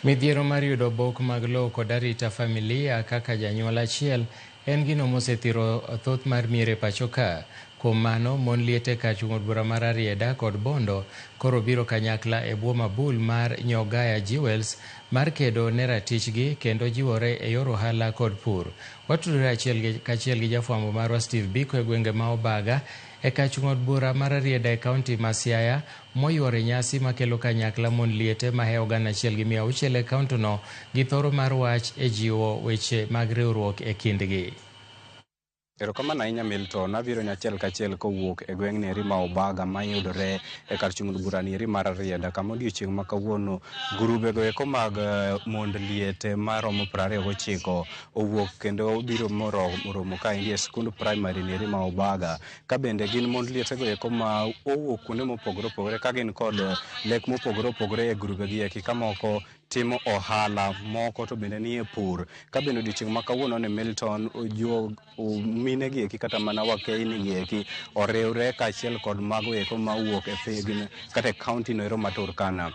Midhiero mar yudo obok mag lowo kod arita familia kaka janyuol achiel en gino mosethiro thoth mar mier e pacho ka. Kuom mano, mon liete kar chung' od bura mar Rarieda kod Bondo koro biro kanyakla e bwo mabul mar Nyogaya Jewels mar kedo ne ratichgi kendo jiwore e yor ohala kod pur. Watudore achiel kachiel gi jafwambo marwa Steve Biko e gwenge ma Obaga e kar chung' od bura mar Rarieda e kaunti ma Siaya moyuoro e nyasi makelo kanyakla mon liete mahewo 1600 e kauntono gi thoro mar wach e jiwo weche mag riwruok e kindgi. Erokamano ahinya Milton, abiro ni achiel kachiel kowuok e gweng' ni eri ma Obaga mayudore e kar chung' od bura ni eri mar Rarieda kama odiochieng' ma kawuono grube go eko mag mond liete maromo 29 owuok kendo obiro moromo kaendi e skund primary ni eri ma Obaga ka bende gin mond liete go eko ma owuok kuonde mopogore opogore ka gin kod lek mopogore opogore e grube gi eki ka moko timo ohala moko to bende nie pur ka bende odiochieng' ma kawuono ni Milton jo mine gi eki kata mana wakeyni gi eki oriwre kaachiel kod mago eko mawuok e piny kata e kaunti no ero ma Turkana.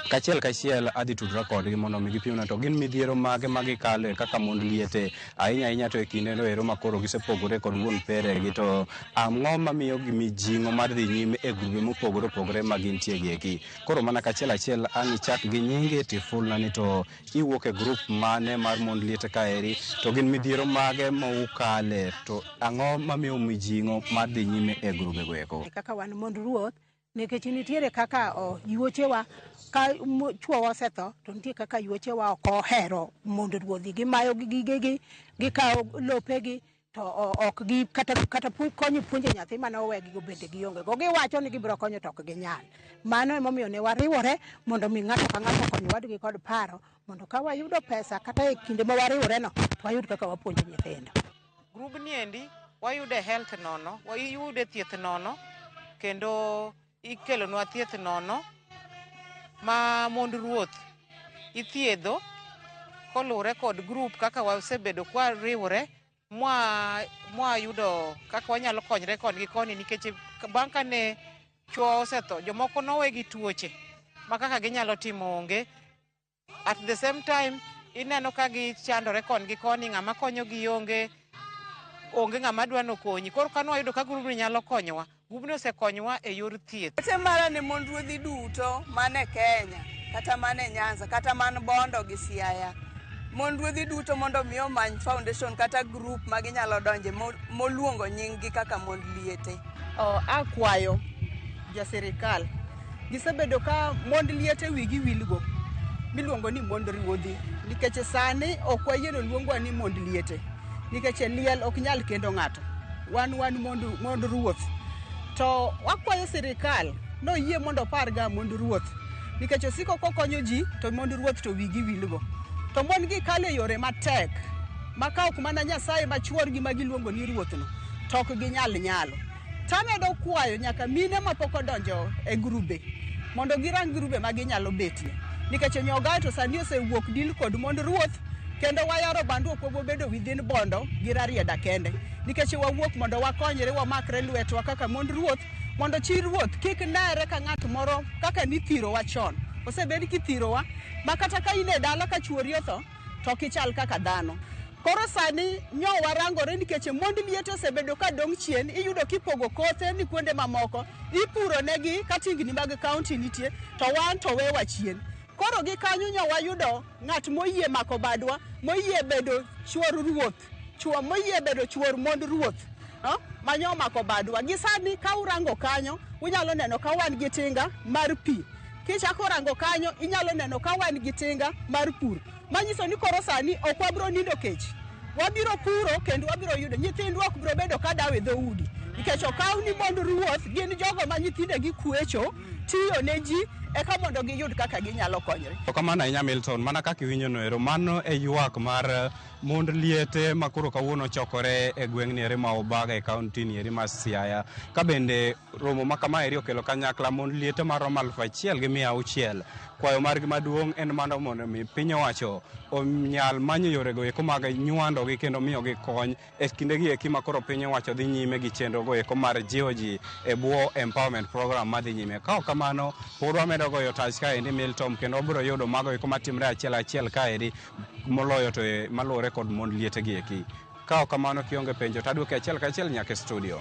Kachiel kachiel adhi tudra kodgi mondo mi gipimna to gin midhiero mage ma gikale kaka mond liete ahinya ahinya to e kinde no ero ma koro gisepogore kod wuon peregi to ang'o mamiyo gi mijing'o mar dhi nyime e grube mopogore opogore ma gintie gi eki. Koro mana kachiel achiel ang' ichak gi nyingi tifulna ni to iwuok e grup mane mar mond liete kaeri to gin midhiero mage ma ukale to ang'o mamiyo mijing'o mar dhi nyime e grube go eko. Kaka wan mond ruoth nikech nitiere kaka yuochewa ka chuowa osetho to nitie kaka yuochewa ok ohero mond ruodhi, gimayo gigegi, gikawo lopegi to ok gi kata kata konyo puonjo nyathi mane owegigo bende gionge go. Giwacho ni gibiro konyo to ok ginyal. Mano emomiyo ne wariwore mondo mi ng'ato ka ng'ato okony wadgi kod paro mondo ka wayudo pesa kata e kinde ma wariwore no to wayud kaka wapuonjo nyithindo. Grubni endi wayude health nono, wayude thieth nono kendo ikelonwa thieth nono ma mond ruoth ithiedho koluwore kod grup kaka wasebedo kwariwore mwayudo kaka wanyalo konyre koni gi koni nikech bang' kane chuo osetho jomoko nowe gi tuoche ma kaka ginyalo timo onge. At the same time ineno ka gichandore koni gi koni, ng'ama konyogi onge, onge ng'ama dwa nokonyi. Koro ka nwayudo ka grubni nyalo konyowa, grubni osekonyowa e yor thieth. Ote mara ne mond ruodhi duto man e Kenya, kata man e Nyanza, kata man Bondo gi Siaya. Mond ruodhi duto mondo mi omany foundation kata group ma ginyalo donje moluongo nying gi kaka mond liete. Akwayo ja sirikal, gisebedo ka mond liete wigi wilgo miluongo ni mond ruodhi nikech sani ok wayieno luongwa ni mond liete nikech liel ok nyal kendo ng'ato. Wan mond ruoth. To wakwayo sirikal noyie mondo opar ga mond ruoth nikech osiko kokonyo ji to mond ruoth to wigi wilgo. To mon gi kalo e yore matek ma ka ok mana Nyasaye ma chuorgi ma giluongo ni ruoth no to ok ginyal nyalo. Tamedo kwayo nyaka mine mapok odonjo e grube mondo girang grube ma ginyalo betie nikech Nyogae to sani osewuok deal kod mond ruoth kendo wayaro bandu ok wabobedo within Bondo gi Rarieda kende nikech wawuok mondo wakonyre wamakre lwetwa kaka mond ruoth mondo chi ruoth kik nere ka ng'at moro kaka nithirowa chon. Osebed kithirowa ma kata ka in e dala ka chuori otho to ok ichal kaka dhano. Koro sani nyo warangore nikech mond liete osebedo ka dong' chien, iyudo kipogo kothe ni kuonde mamoko, ipuro negi ka tingni mag kaunti nitie, to wan to wewa chien. Koro gi kanyo nyo wayudo ng'at moyie mako badwa, moyie bedo chuor ruoth, chuo moyie bedo chuor mond ruoth, manyo omako badwa. Gi sani ka urango kanyo, unyalo neno ka wan gi tinga mar pi. Kichako rango kanyo, inyalo neno ka wan gi tinga mar pur. Manyiso ni koro sani ok wabiro nindo kech. Wabiro puro kendo wabiro yudo. Nyithindwa ok biro bedo ka dawo e dhoudi. Nikech okaw ni mond ruoth gin jogo ma nyithindegi kwecho, tiyo ne ji, eka mondo giyud kaka ginyalo konyre. Kamano ahinya Milton, mana kaka iwinjo no ero, mano e ywak mar mond liete ma koro kawuono chokore e gweng' ni eri ma Obaga e kaunti ni eri ma Siaya. Ka bende romo ma kama eri okelo kanyakla mond liete maromo 1600. Kwayo margi maduong' en mana mondo mi piny owacho onyal manyo yorego eko mag nywando gi kendo miyogi kony e kindegi eki ma koro piny owacho dhi nyime gi chenro go eko mar jiwo ji e bwo empowerment program madhi nyime. Ka ok kamano kamano pod wamedo goyo tach kaendi Milton kendo wabiro yudo mago eko matimre achiel achiel kaendi moloyo to maluwore kod mond liete gi eki. Ka ok kamano kionge penjo to aduoki achiel kachiel nyaka e studio.